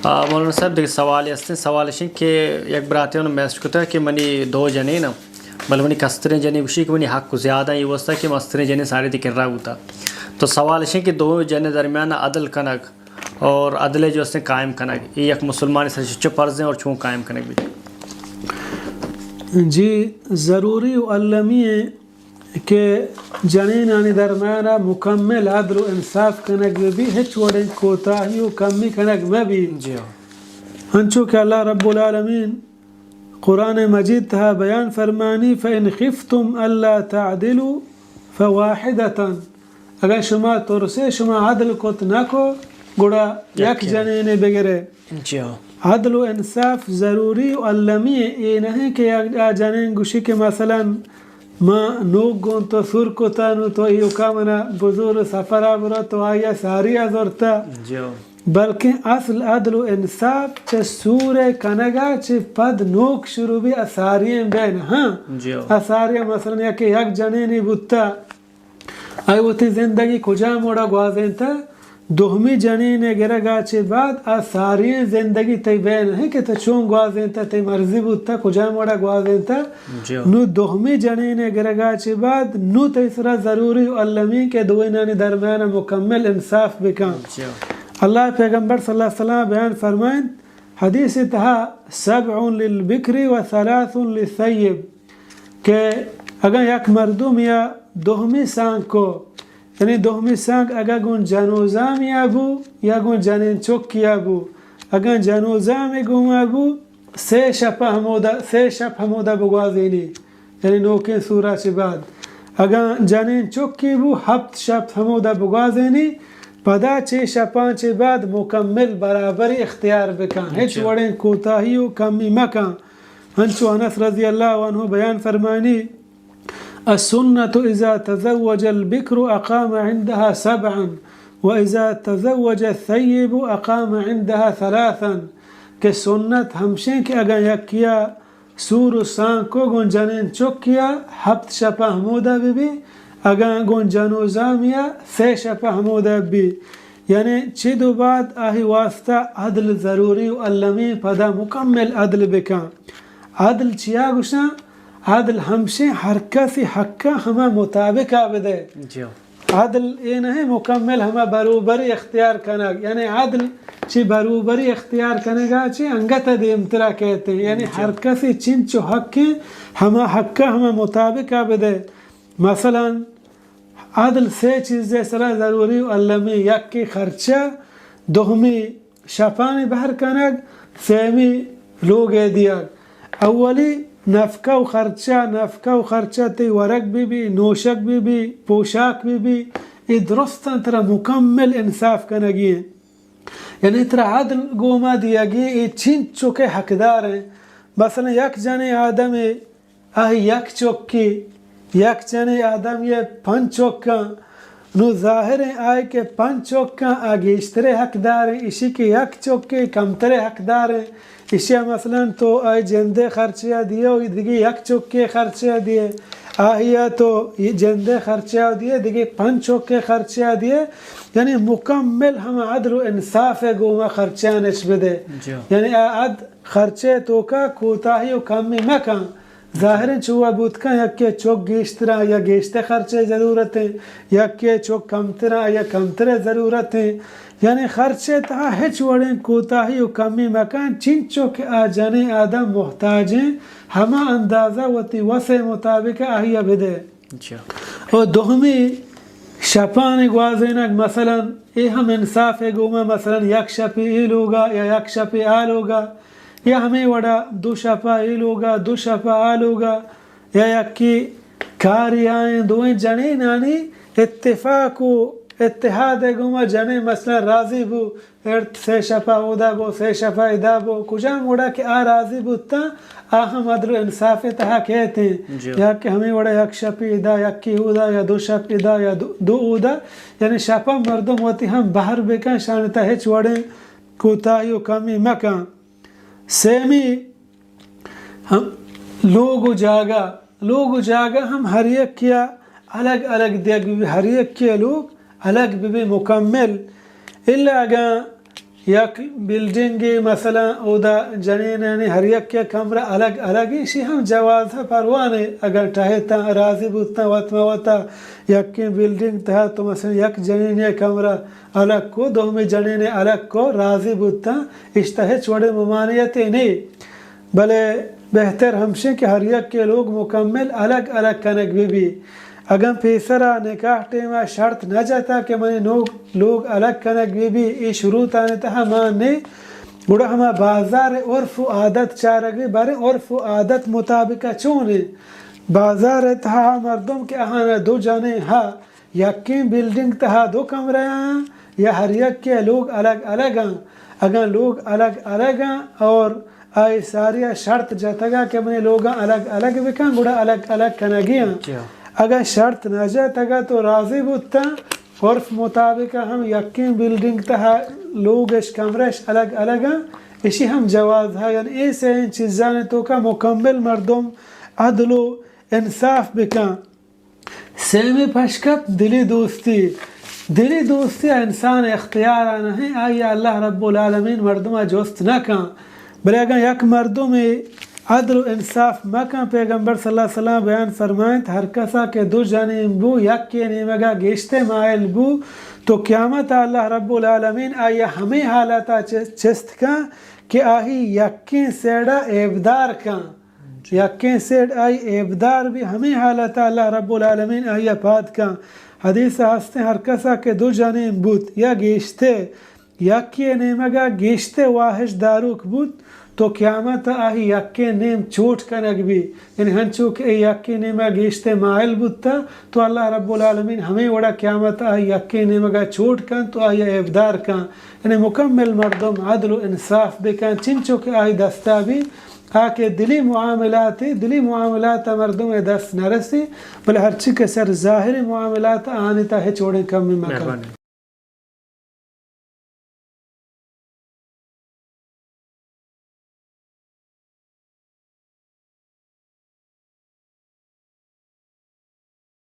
آ، مولانا صاحب، دگہ سوالے ہستیں۔ سوال اش انت کہ یک براتے انوں میسج کتگ کہ منی دو جنین انت، بلے منی کستریں جنین گوشی کہ منی حق زیادہ انت، اے واسطہ کہ مستریں جنین ساری دی کرا بوتا۔ تو سوال اش انت کہ دو جنین درمیان عدل کنگ اور عدل جو ہستیں قائم کنگ، اے یک مسلمان سر چو فرض ہیں اور چون قائم کنگ بیت؟ جی، ضروری و المی انت کہ جنینانی درمیان ءَ مکمل عدل و انصاف کنگ بہ بی، ہچ وڑیں کوتاہی و کمی کنگ مہ بی۔ جی ہاں۔ انچو کہ اللہ رب العالمین قرآن مجید تہا بیان فرمانی، فَإِنْ خِفْتُمْ أَلَّا تَعْدِلُوا فَوَاحِدَةً، اگر شما ترسے شما عدل کت نہ کو، گڑا یک یک۔ جنینے بگرے۔ جی ہاں۔ عدل و انصاف ضروری و المی انت۔ اے نہ انت کہ یک آ جنین گوشی کہ مثلاً ما نوک گوں تو سور کتا، نوں تو ایوکا منا بزور سفرا برا، تو آیا ساری ءَ زرتا۔ جی۔ بلکیں اصل عدل و انصاف چہ سور ءِ کنگا چہ پد نوک شروع بی، آ ساری ءِ بین، ہاں۔ جی۔ آ ساری ءَ مثلاً یک، یک جنینی بوتا، آئی وتی زندگی کجام وڑا گوازینتہ، دومی جنین ءِ گرگا چہ بعد آ ساری ءِ زندگی تئی بین نہ انت کہ تو چون گوازینتہ، تئی مرضی بوتہ، کجام وڑا گوازینتہ۔ جی۔ نوں دومی جنین ءِ گرگا چہ بعد نوں تئی سرا ضروری و المی کہ دوئینانی درمیان مکمل انصاف بکن۔ جی۔ اللہ ءِ پیغمبر صلی اللہ علیہ وسلم بیان فرمائنت، حدیث تہا، سبع للبکر و ثلاث للثیب، کہ اگاں یک مردم یا دومی سانگ کو، یعنی دومی سانگ اگاں گوں جنوزامیا بو یا گوں جنین چکیا بو، اگاں جنوزامی گوما بو، سے شپ ہمودا، سے شپ ہمودا بگوازینی، یعنی نوکیں سورا چہ بعد۔ اگاں جنین چکی بو، ہپت شپ ہمودا بگوازینی، پدا چے شپاں چہ بعد مکمل برابری اختیار بکن، ہچ اچھا۔ وڑیں کوتاہی و کمی مکن۔ انچو انس رضی اللہ عنہ بیان فرمانی، السنة اذا تزوج البکر اقام عندها سبعا و اذا تزوج الثیب اقام عندها ثلاثا، کہ سنت ہمشیں کہ اگاں یکیا سور و سانگ کو گوں جنین چکیا ہپت شپا ہمودا بہ بی، اگاں گوں جنوزامیا سے شپا ہمودا بہ بی۔ یعنی چد و بعد آہی واسطہ عدل ضروری و المی، پدا مکمل عدل بکن۔ عدل چیا گوشاں؟ عدل ہمشیں ہر کسی حقا ہما مطابقا بدے۔ جی۔ عدل اے نہ مکمل ہما بروبری اختیار کنگ، یعنی عدل چی بروبری اختیار کنگا چی انگت دیمترا کہتے ہیں، یعنی جی۔ ہر کسی چنچو حق ہیں، ہما حقا ہما مطابقا بدے۔ مثلاً عدل سے چیزے سرا ضروری و المی، یکی خرچہ، دومی شپانی بہر کنگ، سیمی لوگ ء دیگ۔ اولی نفقہ و خرچہ، نفقہ و خرچہ تئی ورگ بہ بی، نوشگ بہ بی، پوشاک بہ بی، اے درستاں ترا مکمل انصاف کنگی ہیں۔ یعنی ترا عدل گوما دیگی، اے چنچو کہ حقدار ہیں۔ مثلاً یک جنیں آدمے آئی یک چکے، یک جنیں آدم یہ پنچ چکاں۔ نو ظاہر ہیں آئی کہ پنچ چکاں آ گیشترے حقدار ہیں، اشی کہ یک چکے کمترے حقدار ہیں۔ اشیا مثلاً تو آئی جندے خرچہ دیے و دگہ یک چکے خرچہ دیے، آہیا تو یہ جندے خرچہ دیے، دگہ پنچ چکے خرچہ دیے، یعنی مکمل ہم عدل و انصاف گوما خرچان اچ بدے۔ جی۔ یعنی آ عد خرچہ توکا کوتاہی و کمی مکن۔ ظاہریں چو بوت کن، یکے چک گیشتراں یا گیشتر خرچے ضرورت ہیں، یکے چک کمتراں یا کمتر ضرورت ہیں۔ یعنی خرچے تہا ہچ وڑیں کوتاہی و کمی مکن، چنچو کہ آ جنیں آدم محتاج ہیں، ہما اندازہ وتی وس مطابق آہیا بدے۔ اچھا۔ و دومی شپانی گوازینگ، مثلاً اے ہم انصاف گوما، مثلاً یک شپی اے لوگا یا یک شپی آ لوگا، یا ہمے وڑا دو شپا اے لوگا، دو شپا آ لوگا، یا یکی کاری آئیں دوئیں جنینانی اتفاق و اتحاد گوما جنین مثلاً راضی بو، ارت سے شپا اودا بو، سے شپا ادا بو، کجام وڑا کہ آ راضی بوتاں، آ ہم عدل و انصاف تہا کہتے ہیں۔ جی۔ یا کہ ہمے وڑا یک شپی ادا، یکی اودا، یا دو شپ ادا، یا دو، دو اودا، یعنی شپا مردم وتی ہم بہر بکن، شان تہا ہچ وڑیں کوتاہی و کمی مکن۔ سیمی ہم لوگ و جاگہ، لوگ و جاگہ ہم ہر یکیا الگ الگ دیگ بہ بی، ہر یکیا لوگ الگ بہ بی مکمل۔ الا اگاں یک بلڈنگے، مثلاً اودا جنینانی ہر یکے کمرہ الگ الگ، ایشی ہم جواز ہے، پرواہ نے۔ اگر ٹہیتاں، راضی بوتاں وت ما وتا، یکیں بلڈنگ تہا تو مثلاً یک جنینے کمرہ الگ کو، دومی جنینے الگ کو، راضی بوتاں، اشتا ہچ وڑے ممانعتے نے۔ بلے بہتر ہمشیں کہ ہر یکے لوگ مکمل الگ الگ کنگ بہ بی۔ اگاں پیسرا نکاح ٹیما شرط نہ جتا کہ منی نوک لوگ الگ کنگ بہ بی، اے شروطانی تہا مان نے، گڑا ہما بازار عرف و عادت چارگ بی، باریں عرف و عادت مطابق چون ہے؟ بازار تہا مردم کہ آہانا دو جنے ہا، یکیں بلڈنگ تہا دو کمرہ آں یا ہر یکے لوگ الگ الگ آں؟ اگاں لوگ الگ الگ آں اور آئی ساریا شرط جتگا کہ منی لوگاں الگ الگ بکن، گڑا الگ الگ کنگی آں۔ اگاں شرط نہ جتگا تو راضی بوتاں، عرف مطابق ہم یکیں بلڈنگ تہا لوگش کمرش الگ الگ آں، اشی ہم جواز ہے۔ یعنی اے سئیں چیزانی توکا مکمل مردم عدل و انصاف بکن۔ سیمی پشکپ دلی دوستی۔ دلی دوستی ء انسان اختیار ء نہ انت، آئی ء اللہ رب العالمین مردم ء جست نہ کن۔ بلے اگاں یک مردمے عدل و انصاف مہ کن، پیغمبر صلی اللہ علیہ وسلم بیان فرمائنت، ہر کسا کہ دو جنین بو، یکے نیمگا گیشتے مائل بو، تو قیامت ء اللہ رب العالمین آئی ء ہمے حالت ء چ-، چست کن کہ آہی یکیں سیڈ ء عیبدار کن۔ یکیں سیڈ آئی عیبدار بی، ہمے حالت ء اللہ رب العالمین آئی ء پاد کن۔ حدیث ء ہستیں، ہر کسا کہ دو جنین بوت یا گیشتے، یکے نیمگا گیشتے واہش داروک بوت، تو قیامت ء آہی یکیں نیم چوٹ کنگ بی۔ یعنی ہنچو کہ اے یکیں نیمگا گیشتے مائل بوتا، تو اللہ رب العالمین ہمے وڑا قیامت ء آہی یکیں نیمگا چوٹ کن، تو آئی ء عیبدار کن۔ یعنی مکمل مردم عدل و انصاف بکن، چنچو کہ آئی دستا بی۔ آ کہ دلی معاملات، دلی معاملات ء مردم ء دست نہ رسی، بلے ہرچی کہ سر ظاہری معاملات آنی تا ہچ وڑیں کمی مکن۔ مہربانی۔